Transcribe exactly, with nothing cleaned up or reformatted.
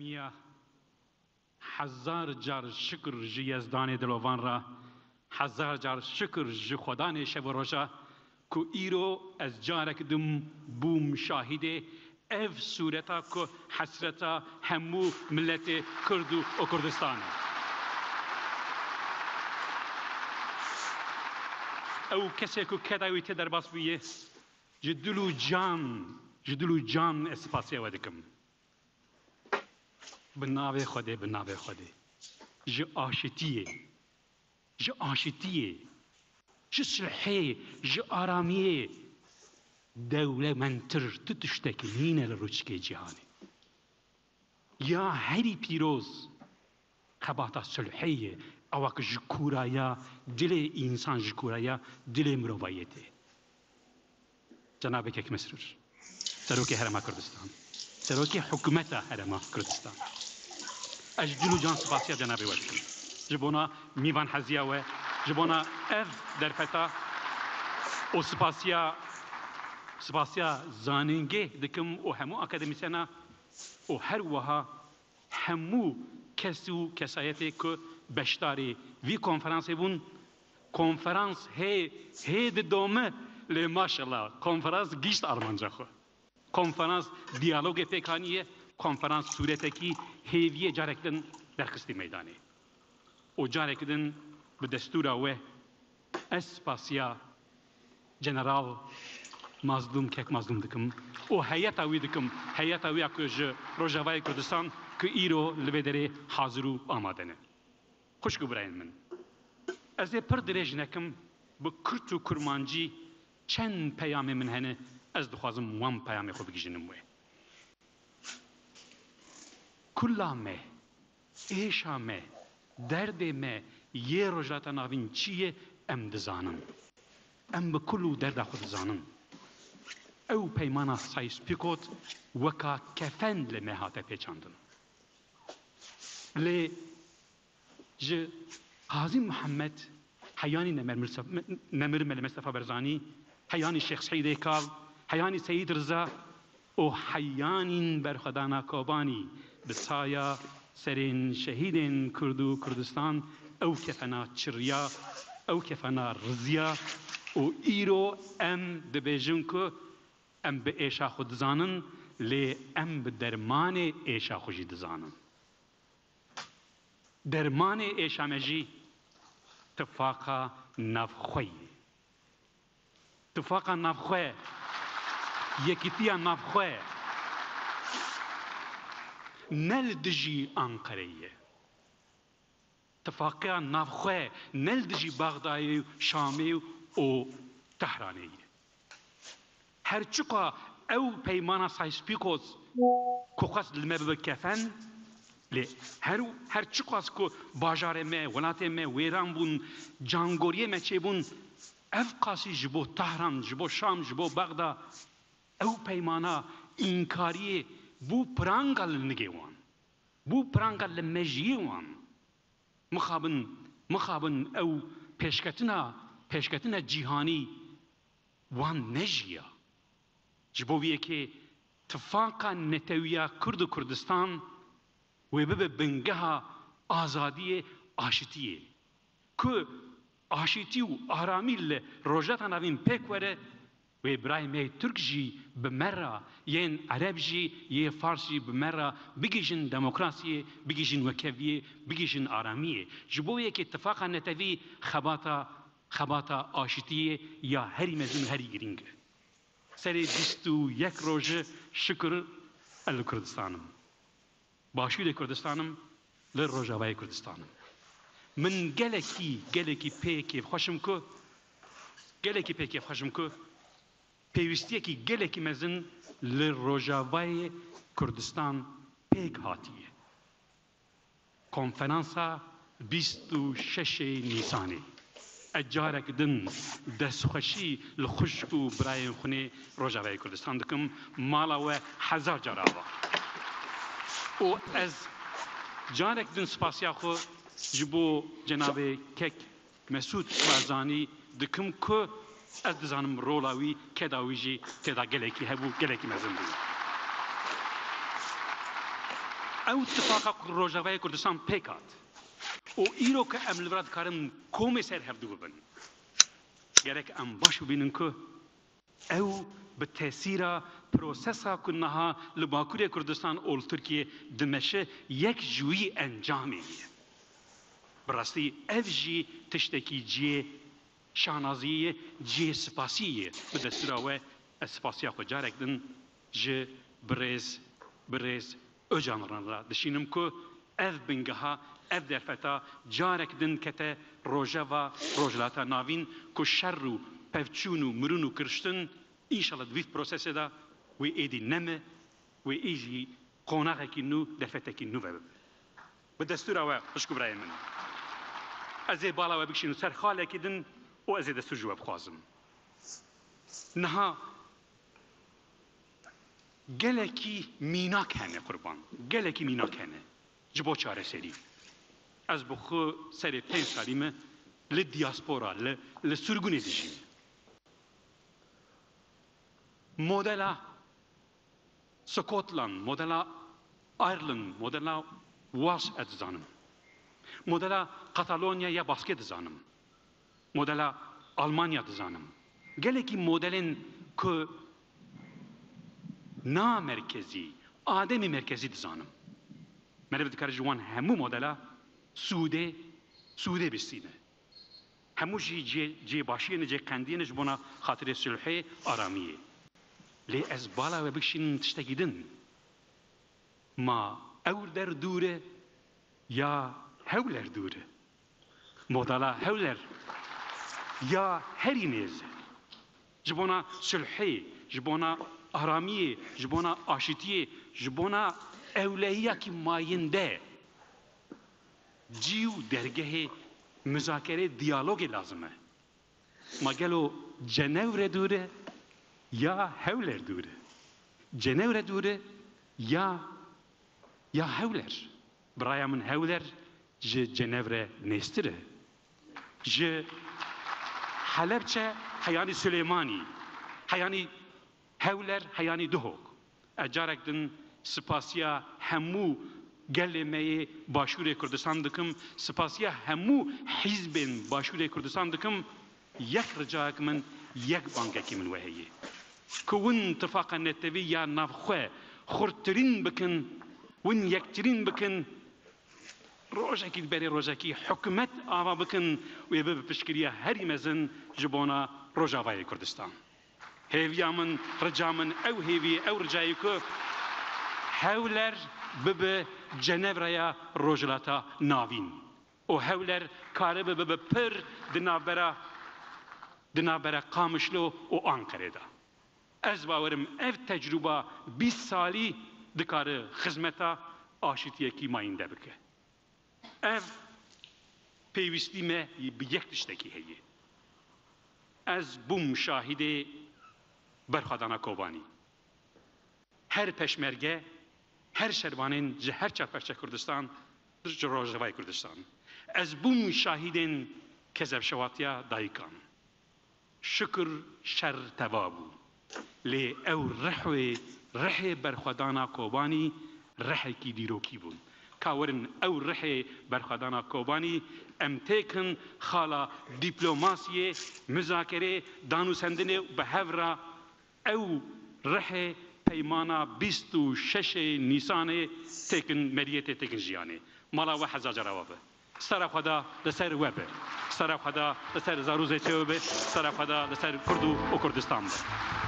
Ya, hezar car şikir ji Yezdanê dilovan re, hezar car şikir ji Xwedanê şev û roja ku îro ez carek din bûm şahidê ev sûreta ku hesreta hemû miletê Kurd û, û Kurdistan e. Ew kesê ku keda wî tê derbas bûye, ji dil û can, ji dil û can ez spasiya we dikim. Bi navê Xwedê, bi navê Xwedê. Ji aşitiyê, ji aşitiyê, ji sulhê, ji aramiyê dewlemendtir tu tiştek nîne li rûçikê cîhanê. Ya herî pîroz xebata sulhê ye, ewa ku ji kûraya dilê însan, ji kûraya dilê mirovayê tê. Cenabê Kek Mesrûr, Serokê Herêma Kurdistan, Serokê Hikûmeta Herêma Kurdistan, ez ji dil û can spasiya cenabê we dikim. Ji bona mîvanheziya we, ji bona ev derfeta û spasiya, spasiya zanîngeh dikim û hemû akademîsyena û her wiha hemû kes û kesayetê ku beşdarê vî konferansê bûn. Konferans hê, hê didome, lê maşallah konferans gîşt armanca xwe. Konferans diyalogê pêk aniye, konferans sûretekî hêviyê carek din derxistî meydanê. Û carek din bi destûra we ez spasiya General Mazlûm, Kek Mazlûm dikim û heyeta wî dikim, heyeta wî ya ku ji Rojavayê Kurdistan ku îro li vê derê hazir û amade ne. Xwişk û birayên min, ez ê pir dirêj nekim, bi kurt û kurmancî çend peyamê min hene, ez dixwazim wan peyamê xwe bigihînim wê. Kula me, êşa me, derdê me yê Rojhilata Navîn çi ye, em dizanin. Em bi kul û derda xwe dizanin. Ew peymana Sykes-Picot weka kefen li me hate pêçandin. Lê ji Qazî Mihemed, heyanî Nemir Mirse-, Me-, Nemir Mele Mistefa Barzanî, heyanî Şêx Seîdê Kal, heyanî Seyîd Riza û heyanîn Berxwedana Kobanî bi saya serên şehîdên Kurd û Kurdistan ew kefena çiriya, ew kefena riziya û îro em dibêjin ku em bi êşa xwe dizanin, lê em bi dermanê êşa xwe jî dizanin. Dermanê êşa me jî tifaqa navxwe ye. Tifaqa navxwe, yekîtiya navxwe ne li dijî Anqereyê ye. Tifaqiya navxwe ne li dijî Bexdayê û Şamê û Tehranê ye. Her çiqa ew peymana Sykes-Picot ku xwest li me bibe kefen, lê her, her çiqas ku bajarê me, welatê me wêran bûn, cangoriyê me çêbûn, ev qasî ji bo Tahran, ji bo Şam, ji bo Bexda, ew peymana înkariyê bû piranga li nigê wan. Bû piranga li mejiyê wan. Mixabin, mixabin ew pêşketina, pêşketina cîhanî wan nejiya. Ji bo vê yekê tifaqa netewiya Kurd û Kurdistan wê bibe bingeha azadiyê, aşitiyê. Ku aşitî û aramî li Rojhilata Navîn pêk were, wê birayê me yê Tirk jî bi me re, yên Ereb jî, yê Fars jî bi me re bigihîjin demokrasiyê, bigihîjin wekheviyê, bigihîjin aramiyê. Ji bo yekê tifaqa netewî xebata, xebata aşitiyê ya herî mezin û herî girîng e. Serê bîst û yek rojê şikir ez li Kurdistan im. Başûrê Kurdistan im, li Rojavayê Kurdistan im. Min gelekî, gelekî pê kêfxweş im ku, gelekî pê kêfxweş im ku pêwîstiyekî gelekî mezin li Rojavayê Kurdistan pêk hatiye. Konferansa bîst û şeşê Nîsanê. Ez carek din destxweşî li xwişk û birayên xwinê Rojavayê Kurdistan dikim, mala we hezar car ava. Û ez carek din spasiya xwe ji bo cenabê Kek Mesûd Barzanî dikim ku ez dizanim rola wî, keda wî jî têda gelekî hebû, gelekî mezin bû. Ew tifaqa ku Rojavayê Kurdistan pêk hat û îro ku em li vir dikarin komê ser hevdu bibin, gerek em baş bibînin ku ew bi tesîra prosesa ku niha li Bakurê Kurdistan û li Tirkiyê dimeşe yek ji wî encamê ye. Bi rastî ev jî tiştekî cihê şanaziyê ye, cihê spasiyê ye. Bi destûra we ez spasiya xwe carek din ji birêz, birêz Ocalan re dişînim ku ev bingeha, ev derfeta carek din kete rojeva Rojhilata Navîn ku şer û pevçûn û mirin û kiriştin înşallah di vî prosesê de wê êdî neme, wê êdî qonaxekî nû, derfetekî nû ve bibe. Bi destûra we xwişk û birayê min, ez ê bala we bikişînim ser xalekî din û ez ê destûr ji we bixwazim. Niha gelekî mînak hene qurban, gelekî mînak hene ji bo çareserî. Ez bi xwe serê pênc salî me li diaspora, li, li sirgunê dijîm. Modela Scotland, modela Ireland, modela Wales ez dizanim. Modela Katalonya ya Baskê dizanim. Modela Almanya dizanim. Gelekî modelên ku na merkezî, ademî merkezî dizanim. Meriv dikare ji wan hemû modela sûdê, sûdê bistîne. Hemû jî cê, cê başiyê ne, cê qendiyê ne ji bona xatirê sulhê, aramiyê. Lê ez bala we bikişînim tiştekî din. Ma ewr der dûr e ya hewler dûr e? Modala hewler ya herî nêz e? Ji bona sulhê, ji bona aramiyê, ji bona aşitiyê, ji bona ewlehiyakî mayînde cî û dergehê muzakerê, diyalogê lazim e. Ma gelo Cenevre dûr e ya hewler dûr e? Cenevre dûr e ya, ya hewler? Bi raya min hewler ji Cenevre nêztir e. Ji Helebçe heyanî Silêmanî, heyanî hewler, heyanî Duhok. Ez carek din spasiya hemû gelê me yê Başûrê Kurdistan dikim, spasiya hemû hîzbên Başûrê Kurdistan dikim. Yek ricayek min, yek bangekî min we heye. Ku win tifaqa netewî ya navxwe xurttirîn bikin, win yektirîn bikin, rojekî di berê rojekî hikûmet ava bikin, wê bibe piştgiriya herî mezin ji bona Rojavayê Kurdistan. Hêviya min, rica min, ew hêviyê, ew ricayê ku hewler bibe Cenevreya Rojhilata Navîn û hewler karibe bibe pir di navbera, di navbera Qamişlo û Anqerê de. Ez bawerim ev tecrûba bîst salî dikare xizmeta aşitiyekî mayînde bike. Ev pêwîstî me bi yek tiştekî heye. Ez bûm şahidê berxwedana Kobanî. Her peşmerge, her şervanên ji her çar parçe Kurdistan, ji Rojavayê Kurdistan. Ez bûm şahidên kezebşewatiya dayikan. Şikir şer teva bû. Lê ew rihê, rihê berxwedana Kobanî rihekî dîrokî bûn. Ka werin ew rihê berxwedana Kobanî em têkin xala dîplomasiyê, muzakerê, danûsendinê û bi hev re ew rihê peymana bîst û şeşê Nîsanê têkin meriyetê, têkin jiyanê. Mala we hezar cara we be. Sera Xweda li ser we be. Sera Xweda li ser zar û zêçê we be. Sera Xweda li ser Kurd û, û Kurdistan be.